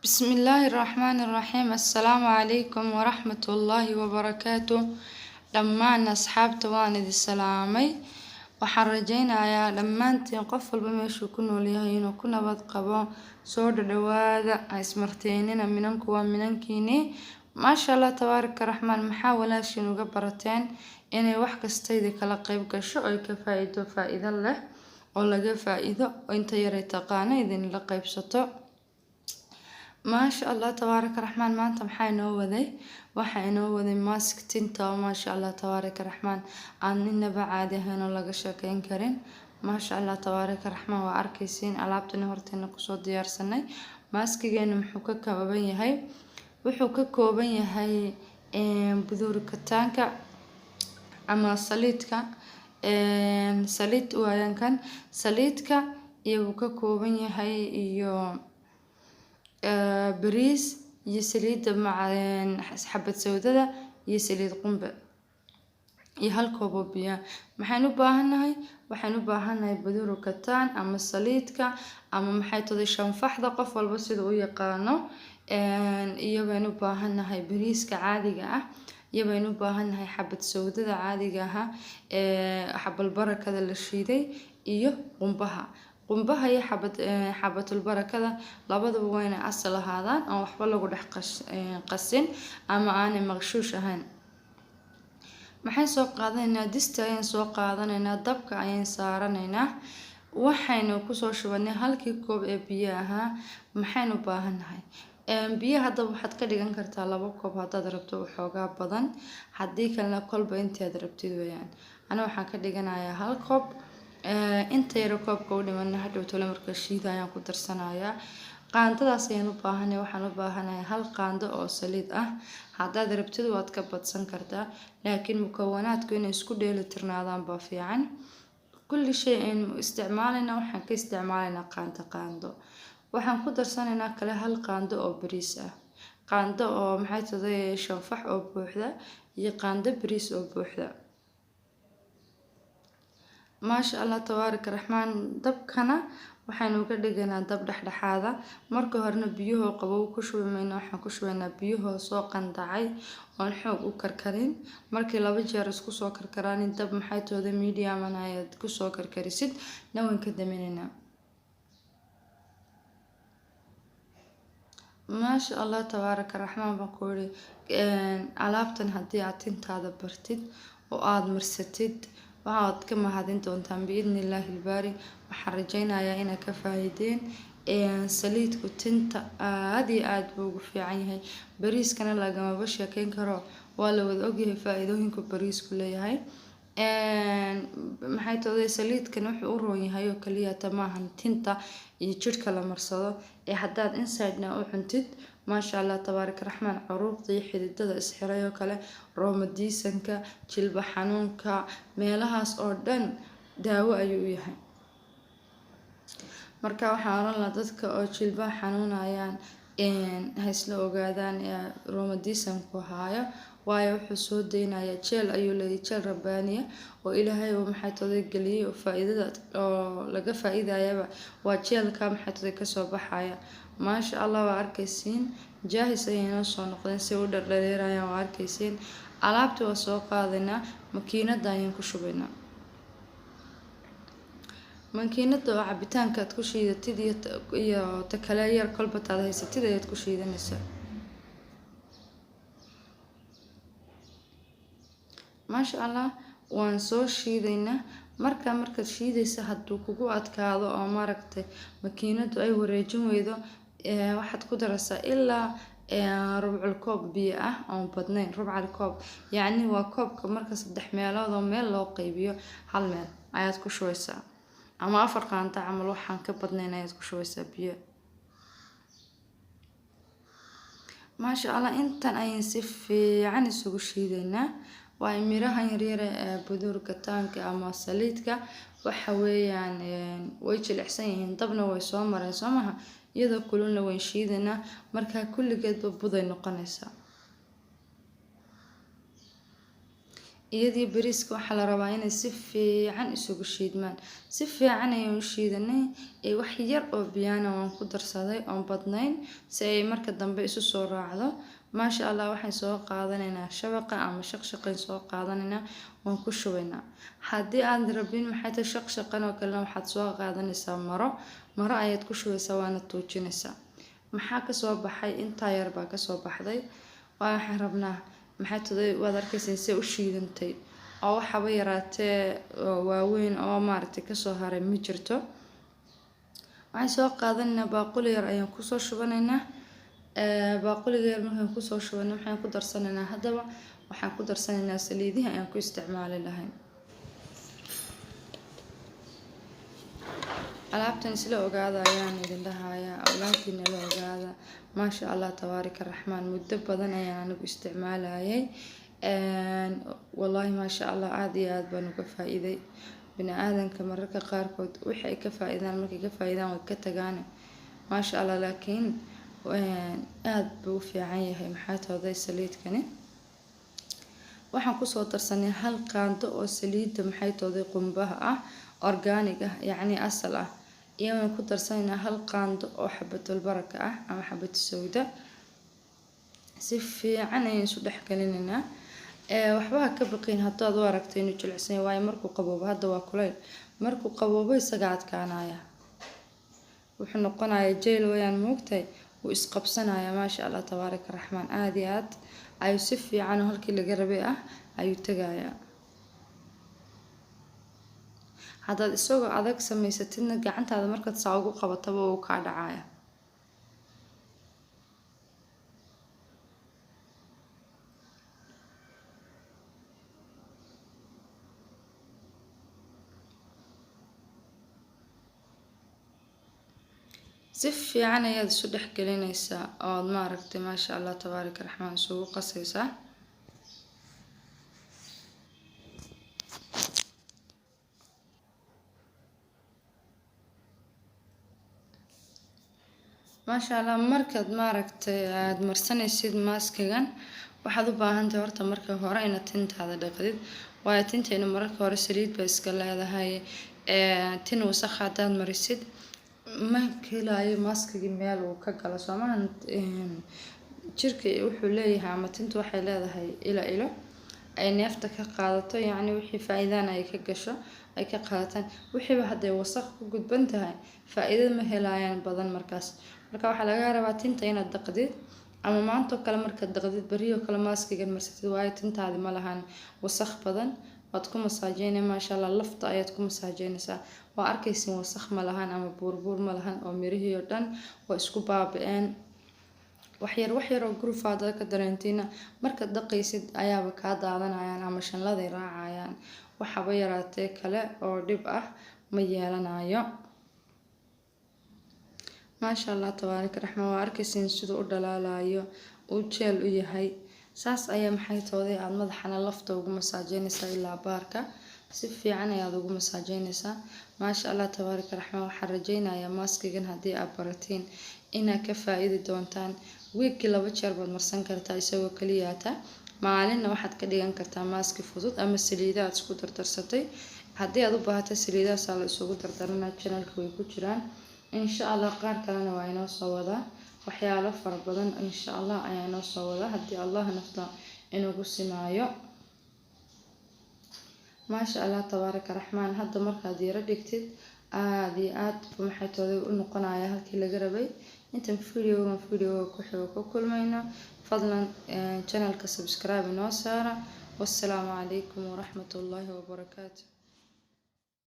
Bismillaahi Raxmaani Raxiim. Assalaamu calaykum waraxmatullaahi wabarakaatu. Dhammaan asxaabta waan idin salaamay. Waxaan rajaynayaa dhammaantiin qof walba meeshuu ku nool yahay inuu ku nabad qabo. Soo dhadhawaada, ha ismarteynina, minanku waa minankiini. Maasha Allah, tabaaraka raxmaan. Maxaa walaashiin uga barateen? Inay wax kasta idin kala qayb gasho oy ka faa'iido, faa'iido leh oo laga faa'iido, oo inta yaray taqaano idinla qaybsato. Maasha Allah, tabaaraka raxmaan. Maanta maxaa inoo waday? Waxaa inoo waday mask tinta oo maasha Allah, tabaaraka raxmaan, aan inaba caadi ahayn oo laga sheekeyn karin. Maasha Allah, tabaaraka raxmaan. Waa arkaysiin alaabtani horteena kusoo diyaarsanay. Maskigeena muxuu ka kooban yahay? Wuxuu ka kooban yahay buduur kataanka ama saliidka, saliid waayaan kan saliidka iyo wuu ka kooban yahay, iyo bariis iyo saliidda maca xabad sawdada iyo saliid qumbe iyo hal koob oo biyo. Maxaan u baahannahay? Waxaan u baahannahay buduuru kataan ama saliidka ama maxay tahay shanfaxda, qof walba sida u yaqaano, iyo baynu u baahannahay bariiska caadiga ah, iyo baynu u baahannahay xabad sawdada caadiga ahaa, xabal barakada la shiiday, iyo qumbaha. Qumbaha iyo xabad xabatul barakada labadaba waa inay asal ahaadaan, oon waxba lagu dhex qasin ama aanay maqshuush ahayn. Maxaan soo qaadanaynaa? Disti ayaan soo qaadanaynaa, dabka ayaan saaranaynaa. Waxaynu kusoo shubanay halkii koob ee biyo ahaa. Maxaynu u baahannahay? Biyo haddaba waxaad ka dhigan kartaa 2 koob haddaad rabto waxoogaa badan, haddii kalena kolba inteed rabtid weeyaan. Ana waxaan ka dhiganayaa hal koob. Inta yaro koobka u dhimana hadhow tole marka shiida ayaan ku darsanayaa. Qaandadaas ayaan u baahanay. Waxaan u baahanahay hal qaando oo saliid ah. Haddaad rabtid waad ka badsan kartaa, laakiin mukawanaadku inay isku dheeli tirnaadaan baa fiican. Kulli shay aynu isticmaalayna waxaan ka isticmaalaynaa qaando qaando. Waxaan ku darsanaynaa kale hal qaando oo bariis ah, qaando oo maxay tahay shanfax oo buuxda iyo qaando bariis oo buuxda. Maasha Allah, tabaaraka raxmaan. Dabkana waxaynu ka dhiganaa dab dhexdhexaada. Marka horena biyahoo qabow ku shubi mayno, waxaan ku shubaynaa biyahoo soo qandacay oon xoog u karkarin. Markii laba jeer isku soo karkaraanin, dab maxay tooda medium ayaad kusoo karkarisid na waan ka daminaynaa. Maasha Allah, tabaaraka raxmaan baan ku yidhi. Alaabtan haddii aad tintaada bartid oo aada marsatid, waxaad ka mahadin doontaan biidni illaahi ilbaari. Waxaan rajaynayaa inaad ka faa'iideen. Saliidku tinta aada iyo aada buu ugu fiican yahay. Bariiskana lagamaba sheekeyn karo, waa la wada ogyahay faa-iidooyinku bariisku leeyahay. Maxay tahay saliidkan? Wuxuu u roon yahay oo kaliya ta maahan tinta iyo jidhka la marsado ee haddaad inside-na u cuntid, maasha Allah, tabaaraka raxmaan, curuuqda iyo xididada isxiray oo kale, roomadiisanka, jilba xanuunka, meelahaas oo dhan daawo ayuu u yahay. Marka waxaan oran lahaa dadka oo jilbaha xanuunayaan ha isla ogaadaan roomadiisanku haayo, waayo wuxuu soo deynayaa jeel ayuu leeyahay, jeel rabbaaniya oo Ilaahay uu maxay today geliyay, oo faa-iidada oo laga faa-iidayaba waa jeelka maxay today kasoo baxaya. Maasha Allah, waa arkaysiin jaahis ayay noo soo noqdeen, si u dhardhareerayaan waa arkaysiin. Alaabta waa soo qaadaynaa, makiinada ayaan ku shubaynaa. Makiinada oo cabitaanka aad ku shiidatid iyo ta kale yar kolba taad haysatid ayaad ku shiidanaysaa. Maasha Allah, waan soo shiidaynaa. Marka markaad shiidaysa hadduu kugu adkaado oo maaragtay makiinadu ay wareejin weydo, waxaad ku daraysaa ilaa rubcul koob biyo ah oon badnayn. Rubcal koob yacni waa koobka marka saddex meelood oo meel loo qaybiyo hal meel ayaad ku shubaysaa, ama 4 qaanto camal, waxaan ka badnayn ayaad ku shubaysaa biyo. Maasha Allah, intan ayaan si fiican isugu shiidaynaa. Waa mirahan yaryar ee buduur kataanka ama saliidka, waxa weeyaan way jilicsan yihiin, dabna way soo mareen, soo maha? Iyadoo kululna wayn shiidaynaa, markaa kulligeedba buday noqonaysaa. Iyadii bariiska waxaa la rabaa inay si fiican isugu shiidmaan. Si fiican ayaan u shiidanay, ee wax yar oo biyana waan ku darsaday oon badnayn si ay marka dambe isu soo raacdo. Maasha Allah, waxaan soo qaadanaynaa shabaqa ama shaqshaqan soo qaadanaynaa, waan ku shubaynaa. Haddii aad rabin maxay tahay shaqshaqan oo kalena, waxaad soo qaadanaysaa maro, maro ayaad ku shubaysaa, waana tuujinaysaa. Maxaa kasoo baxay? Intaa yar baa kasoo baxday. Waxaan rabnaa maxay tahay, waad arkayseen see u shiidantay oo waxaba yaraatee waaweyn oo maaragtay kasoo haray ma jirto. Waxaan soo qaadanaynaa baaquli yar ayaan kusoo shubanaynaa. Baaquliga yar markaan kusoo shubano, waxaan ku darsanaynaa haddaba, waxaan ku darsanaynaa saliidihii ayaan ku isticmaali lahayn. Alaabtan isla ogaada ayaan idin dhahayaa, awlaadiina la ogaada. Maasha Allah tabaarika raxmaan, muddo badan ayaan anigu isticmaalayay. Wallaahi maasha Allah, aada iyo aada baan uga faa-iiday. Bini aadanka mararka qaarkood wixii ay ka faa-iidaan, markay ka faa-iidaan way ka tagaan, maasha Allah, laakiin aada buu u fiican yahay. Maxaa tooday saliidkani? Waxaan kusoo darsanay 1 qaando oo saliidda maxay tooday qumbaha ah, organic ah, yacni asal ah, iyo waan ku darsanaynaa 1 qaando oo xabatul baraka ah ama xabatu sawda. Si fiican ayaan isu dhex gelinaynaa. Waxba ha ka baqin haddaad u aragto inuu jilicsan yahay, waayo markuu qaboobo, hadda waa kulayl, markuu qaboobo isaga adkaanaya, wuxuu noqonayaa jeyl wayaan, moogtahay, wuu isqabsanaya. Maasha Allah tabaaraka raxmaan, aada iyo aad ayuu si fiican oo halkii laga rabay ah ayuu tegayaa. Haddaad isagoo adag samaysatidna, gacantaada markaad saa ugu qabataba wuu kaa dhacaya. Si fiican ayaad isu dhex gelinaysaa ood maaragtay maasha Allah tabaaraka raxmaan isugu qasaysaa. Maasha Allah, markaad maaragtay aada marsanaysid maaskigan, waxaad u baahantahay horta marka hore inaad tintaada dhaqdid, waayo tinteenu mararka hore saliid bay iska leedahay. Tin wasakh haddaad marisid, ma helayo maaskigii meel uu ka galo soomahan. Jirka wuxuu leeyahay ama tintu waxay leedahay ilo ilo ay neefta ka qaadato, yacni wixii faa-iidana ay ka gasho ay ka qaadataan. Wixiiba hadday wasakh ku gudban tahay, faa-iido ma helayaan badan markaas. Marka waxaa laga rabaa tinta inaad dhaqdid, ama maantoo kale markaad dhaqdid, beriyoo kale maaskigan marsatid, waayo tintaadi ma lahan wasakh badan. Waad ku masaajeynay, maasha Allah, lafta ayaad ku masaajeynaysaa. Waa arkaysin wasakh ma lahan ama buurbuur ma lahan oo mirihii oo dhan waa isku baaba-een. Waxyar waxyar oo gurufa haddaad ka dareentiina, markaad dhaqaysid ayaaba kaa daadanayaan ama shanladay raacayaan. Waxaba yaraatee kale oo dhib ah ma yeelanayo. Maasha Allah tabaaraka raxmaan, waa arkaysin siduu u dhalaalayo, uu jeel u yahay. Saas ayaa maxay tooday aada madaxana lafta ugu masaajeynaysaa, ilaa baarka si fiican ayaad ugu masaajeynaysaa. Maasha Allah tabaaraka raxmaan, waxaan rajeynayaa maaskigan haddii aad baratiin inaad ka faa-iidi doontaan. Wiigkii 2 jeer baad marsan kartaa isagoo kaliyaata. Maalinna waxaad ka dhigan kartaa maaski fudud ama saliida aad isku dardarsatay. Haddii aad u baahato saliidahaasaa la isugu dardarana, channelka way ku jiraan insha Allah. Qaar kalena waa inoo soo wadaa, waxyaalo fara badan insha Allah ayaa inoo soo wadaa haddii Allah nafta inugu simaayo. Maasha Allah tabaaraka raxmaan, hadda markaad yaro dhigtid, aada iyo aad maxay tooday u noqonaya halkii laga rabay. Intan videogan videoga ku xigo ku kulmayno, fadlan channelka subscribe inoo saara. Wassalaamu calaykum waraxmatullaahi wabarakaatu.